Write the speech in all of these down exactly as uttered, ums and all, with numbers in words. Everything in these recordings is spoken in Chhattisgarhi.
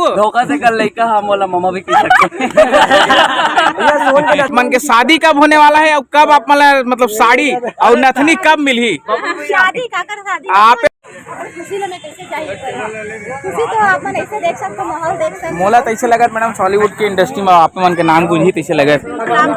धोखा से कर लइका, हम वाला मामा भी कह सकते हैं। भैया, सोन के आप मन के शादी कब होने वाला है और कब आप मन ला, मतलब, साड़ी और नथनी कब मिलही? शादी काकर शादी? आप खुशी ला मैं कैसे जाहिर करूँ? खुशी तो आप मन ऐसे देख सकते हो, माहौल देख सकते हो। मोला तो ऐसे लगत, मैडम, Bollywood के industry में आप मन के नाम गूंजही, तो ऐसे लगत।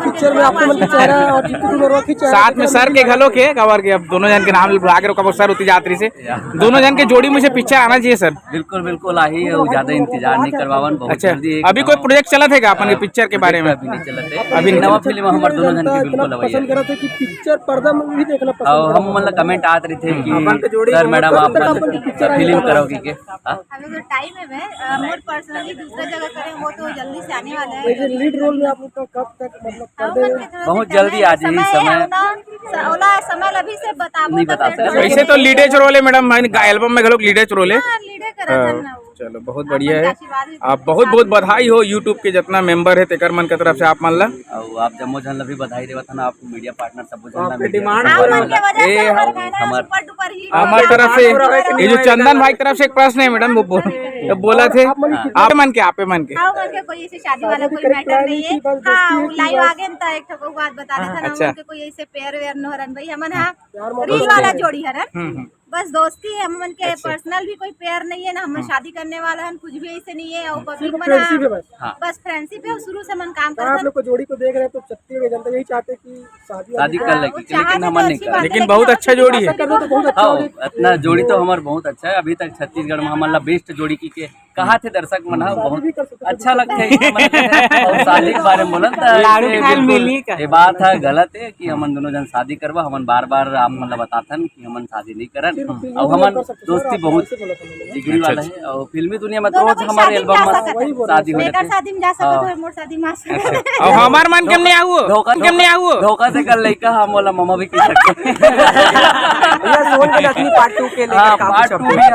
पिक्चर में आप मन के चेहरा और जीतू दुलरुआ के चेहरा साथ में सर के घलो के, काबर के अब दोनों झन के नाम ला के रोका, सर उती जात रहिसे। दोनों झन के जोड़ी में से पिक्चर आना चाहिए, सर। बिल्कुल, बिल्कुल, आही है, वो ज्यादा इंतजार नहीं करवावन, बहुत अच्छा, जल्दी एक अभी कोई नवा project चलत है का अपन के हाँ, पिक्चर के बारे में? अभी नहीं चलत है। अभी नहीं नवा चलत। फिल्म हमारे दोनों जन के बिल्कुल अवैया पसंद है। करत है कि पिक्चर पर्दा में भी देखना पसंद और करत हम है। मतलब comment आत रहे थे कि अपन के जोड़ी सर, मैडम, आप अपन के पिक्चर फिल्म करोगे के? हाँ? अभी तो टाइम है, मैं, अ, मोर personally दूसरा जगह करे, वो तो जल्दी से आने वाला है। लेकिन लीड रोल में आप लोग का कब तक, मतलब, हाँ, कर दे? बहुत जल्दी आ जाही समय। है ना, स-, ओला समय ला अभी से बताबो नहीं तो बता फिर सकते। वैसे तो लीडेज रोल है मैडम, भाई का एल्बम में घलोक लीडेज रोल है। हाँ, लीडे करा था हाँ, ना वो। चलो, बहुत बढ़िया है। आप बहुत बहुत बधाई हो YouTube के जितना मेंबर है तेकर मन के तरफ से आप मन ला। और आप जम्मो झन ला भी बधाई देवत हन, आप मीडिया पार्टनर सब झन ला आपके मीडिया डिमांड आप मन के वजह से ए, हमार गाना हमार सुपर डुपर हिट हमार हो गया। तरफ से ये जो चंदन भाई की तरफ से एक प्रश्न है मैडम, वो बोल, तो बोला थे आप मन के, आप मन के, आप मन के। आप मन के कोई ऐसे शादी वाला कोई मैटर नहीं है। हाँ, लाइव आ गए तो एक ठो बात बता देता ना, अच्छा। उनके कोई ऐसे पेयर वेयर न हरन भाई, हमन हाँ रील वाला जोड़ी हरन। हम्म, हम्म। बस दोस्ती है, हमन के अच्छा। पर्सनल भी कोई पेयर नहीं है ना, हमन हाँ। शादी करने वाला हन, कुछ भी ऐसे नहीं है। और पब्लिक सिर्फ बना फ्रेंडशिप है बस। हाँ। बस फ्रेंडशिप है, शुरू से मन काम अगर आप करत लोग को जोड़ी को देख रहे हैं तो छत्तीसगढ़ की जनता यही चाहते हैं कि शादी शादी वादी कर हाँ, लेगी, वो लेकिन चाहते हमन तो नहीं अच्छी कर। बात है, लेकिन बहुत लेकिन अच्छा अच्छी जोड़ी बात है। है। करना तो बहुत अच्छा हाँ, है। इतना जोड़ी तो हमार बहुत अच्छा है। अभी तक छत्तीसगढ़ में हमन ला बेस्ट जोड़ी की के कहा थे दर्शक मन ह, शादी बहुत भी कर सकते हैं। अच्छा लगता है कि हमन और शादी के बारे में बोलन त लाड़ू ऐसे खाए बिल्कुल मिली का? ये बात है, गलत है कि हमन दोनों जन शादी करबा। हमन बार बार आप मन ला बताथन कि हमन शादी नहीं करन। सिर्फ फिल्मी और दुनिया हमन कर सकते हैं, दोस्ती आप बहुत ऐसे बोला था मैंने। जिगरी अच्छा, वाला अच्छा। है और फिल्मी दुनिया में तो दोनों रोज कोई हमारे शादी में एल्बम जा में सकत है। वही बोल रहा शादी हूँ। हो जाते हैं। शादी में जा सकत हाँ। हो, मोर शादी में आ सकत अच्छा। हो। और हमार मन के नहीं आऊ, धोखा, के नहीं आऊ। धोखा से कर लइका, हम वाला मामा भी कह सकते हैं। भैया, सोन के नथनी पार्ट टू के लेकर हाँ, का पार्ट कुछ टू भी है।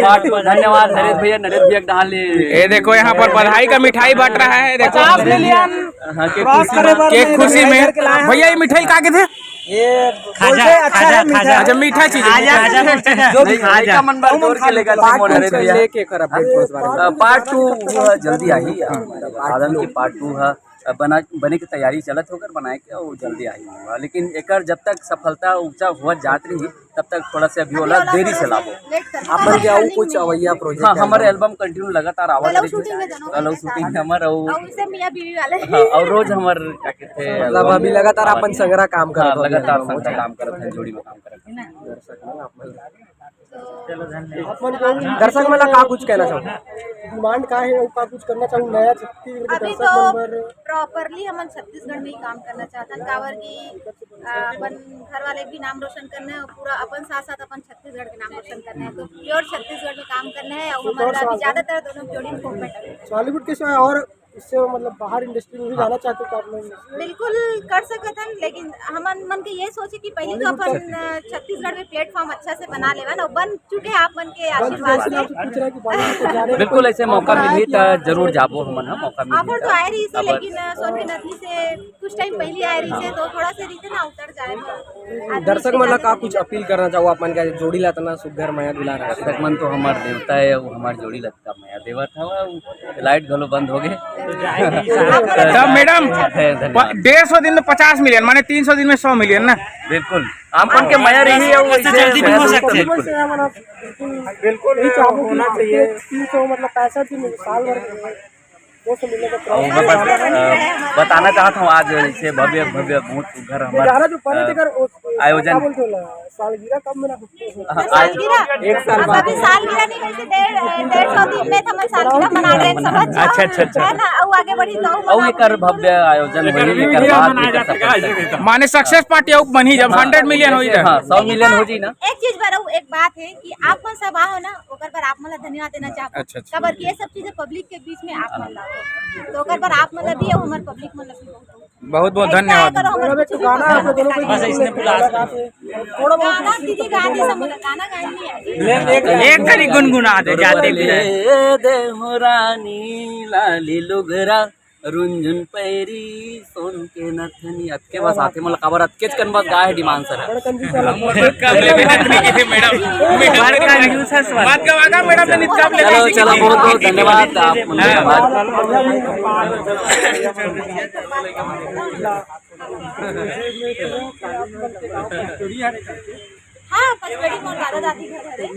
पार्ट टू, धन्यवाद नरेश भैया, नरेश भैया के डाल ले। ये देखो, यहाँ पर बधाई का मिठाई बट रहा है, देखो। पचास मिलियन हाँ, के क्रॉस खुशी करे में। बर के में खुशी मिठाई में। लेके लाए हैं। भैया, ये मिठाई का के थे? ये खाजा, बोलते हैं, अच्छा खाजा, है, मीठा खाजा। है। अच्छा, मीठा चीज है, खाजा, मीठा खाजा, चीज। मीठा। जो भी नहीं, खाए। का मन बा, जोर के लेकर थे, मोर नरेश भैया। लेके कर अपडेट पुलिस बारे में। अ, पार्ट टू हुआ जल्दी आही, अ, मतलब, आदम के पार्ट टू है, अ, बना, बने की तैयारी चलत होकर बनाए के, वो जल्दी आही हुआ। लेकिन एकर जब तक सफलता ऊंचा हुआ जात रही, तब तक थोड़ा से अभी अभी वाला वाला देरी से थोड़ा लाबो। लेट कर आप मन के आऊ कुछ अवैया प्रोजेक्ट हाँ, है? हमारे एल्बम कंटिन्यू लगातार आवत कल रही। शूटिंग है दोनों कल के शूटिंग साथ। है हमार, और और इसे मियाँ बीवी वाले। हाँ, और रोज हमार क्या कहते हैं, मतलब, अभी लगातार हाँ, अपन संगरा काम करत हाँ, हो, लगातार संगरा काम करत हैं, जोड़ी में काम करत हैं। दर्शक मन ला का कुछ कहना चाहूँ? डिमांड का है, का कुछ करना चाहूँ नया छत्तीसगढ़ के अभी दर्शक तो मन बर? प्रॉपरली हमन छत्तीसगढ़ में ही काम करना चाहत हन, काबर कि, अ, अपन घर वाले भी नाम रोशन करना है और पूरा अपन साथ साथ अपन छत्तीसगढ़ के नाम रोशन करना है। तो प्योर छत्तीसगढ़ में काम करना है और हमन ला अभी ज्यादातर दोनों जोड़ी में फोकट है। बॉलीवुड के सिवाय और इससे, मतलब, बाहर इंडस्ट्री में भी जाना चाहते हो तो आप लोग? बिल्कुल कर सकत हन, लेकिन हमन मन के ये सोचे कि पहले तो अपन, अ, छत्तीसगढ़ में प्लेटफॉर्म अच्छा से बना लेवन और बन चुके हैं आप मन के आशीर्वाद से। बिल्कुल, ऐसे मौका मिलही त जरूर जाबो हमन ह, मौका मिलही ऑफर तो आए रही से, लेकिन, अ, सोन के नथनी से कुछ टाइम पहले आए रही से, तो थोड़ा से रहिथे ना उतर जाए। दर्शक मन ला का कुछ अपील करना चाहू आप मन के जोड़ी ला इतना सुघर मया दुलार है? दर्शक मन तो हमार देवता है, वो हमार जोड़ी ला का मया देवत हवा, लाइट घलो बंद हो गए। तो मैडम, धन्यवाद। डेढ़ सौ दिन में पचास मिलियन, माने तीन सौ दिन में सौ मिलियन ना? बिल्कुल, आप मन के मया रही है, वो इससे जल्दी भी हो सकते हैं। बिल्कुल। बिल्कुल, यही चाहूँ कि होना चाहिए। तीन सौ, मतलब, पैंसठ दिन, साल भर, दो सौ मिलने का और मैं बस, अ, बताना चाहता हूँ, आज ऐसे भव्य, भव्य, बहुत घर हमारा, गाना जो बने अ, थे, अगर वो, आयोजन। क्या बोलते हैं ना, सालगिरह कब मना? हाँ, सालगिरह? एक साल बाद। अभी सालगिरह नहीं, वैसे डेढ़, डेढ़ सौ दिन में तो हम सालगिरह मना रहे हैं, समझ जाओ। अच्छा, अच्छा, अच्छा। है ना? अब आगे बढ़ी तो और एकर भव्य आयोजन होई, एकर बाद एकर सफल। माने सक्सेस पार्टी अउ बनही जब हाँ। हंड्रेड मिलियन होई त। हाँ, सौ मिलियन हो जी ना। एक चीज बर, एक बात है कि आप मन सब आओ ना, ओकर बर आप मन ला धन्यवाद देना चाहब। अच्छा, अच्छा। काबर कि ये सब चीजें पब्लिक के बीच में आप मन ला, तो ओकर बर आप मन ला भी अउ हमर पब्लिक मन ला भी बहुत बहुत बहुत धन्यवाद। ऐसा करो, हमर कुछ भी गाना आप लोग दोनों को बस इसने बुला थोड़ा बहुत गाना दीदी गा दी, सब गाना गाए नहीं है। एक एक करी गुनगुना दे जाते भी। ले दे हो रानी लाली लुगरा। रुंझुन पैरी सोन के नथनी, अतके बस आथे मोला, काबर अतकेच कन बस गाय हे डिमांड सर। हम मोर कब ले बात नहीं की थी मैडम। मैडम बड़ कंजूस हस वाला। बात का वागा मैडम ने नित कब ले चलो, चलो, बहुत बहुत धन्यवाद आप मन के हाँ। धन्यवाद। हाँ, पचमढ़ी मोर दादा दादी घर हरे।